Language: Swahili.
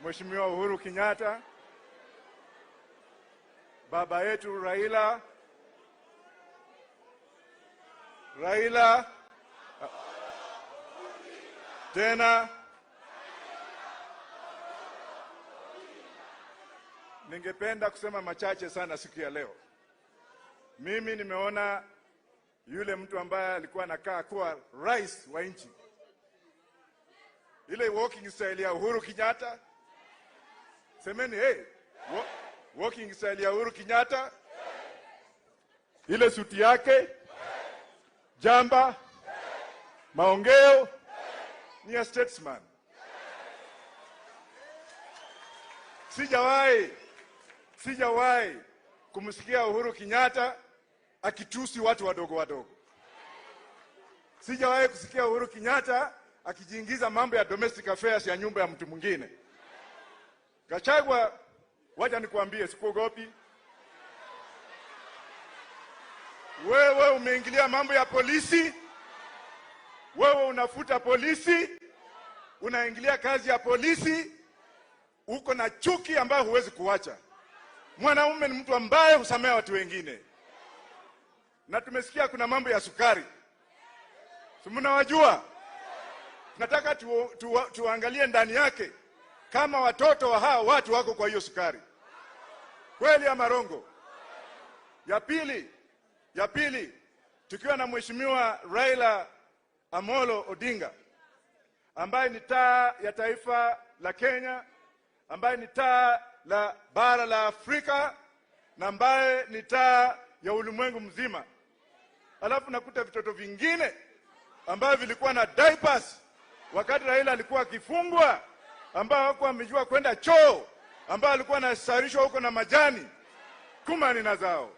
Mheshimiwa Uhuru Kenyatta, baba yetu Raila, Raila tena. Ningependa kusema machache sana siku ya leo. Mimi nimeona yule mtu ambaye alikuwa anakaa kuwa rais wa nchi, ile walking style ya Uhuru Kenyatta. Semeni hey, walking style ya Uhuru Kenyatta, ile suti yake, jamba, maongeo ni ya statesman. Sijawahi kumsikia Uhuru Kenyatta akitusi watu wadogo wadogo. Sijawahi kusikia Uhuru Kenyatta akijiingiza mambo ya domestic affairs ya nyumba ya mtu mwingine. Gachagua, wacha nikuambie, sikuogopi. Wewe umeingilia mambo ya polisi, wewe unafuta polisi, unaingilia kazi ya polisi, uko na chuki ambayo huwezi kuacha. Mwanaume ni mtu ambaye husamea watu wengine. Na tumesikia kuna mambo ya sukari. Si mnawajua? Tunataka tuangalie ndani yake kama watoto wa hawa watu wako kwa hiyo sukari. Kweli ama rongo? Ya pili, tukiwa na Mheshimiwa Raila Amolo Odinga ambaye ni taa ya taifa la Kenya, ambaye ni taa la bara la Afrika na ambaye ni taa ya ulimwengu mzima. Alafu nakuta vitoto vingine ambavyo vilikuwa na diapers wakati Raila alikuwa akifungwa, ambao hawakuwa wamejua kwenda choo, ambao alikuwa anasarishwa huko na majani kumani na zao.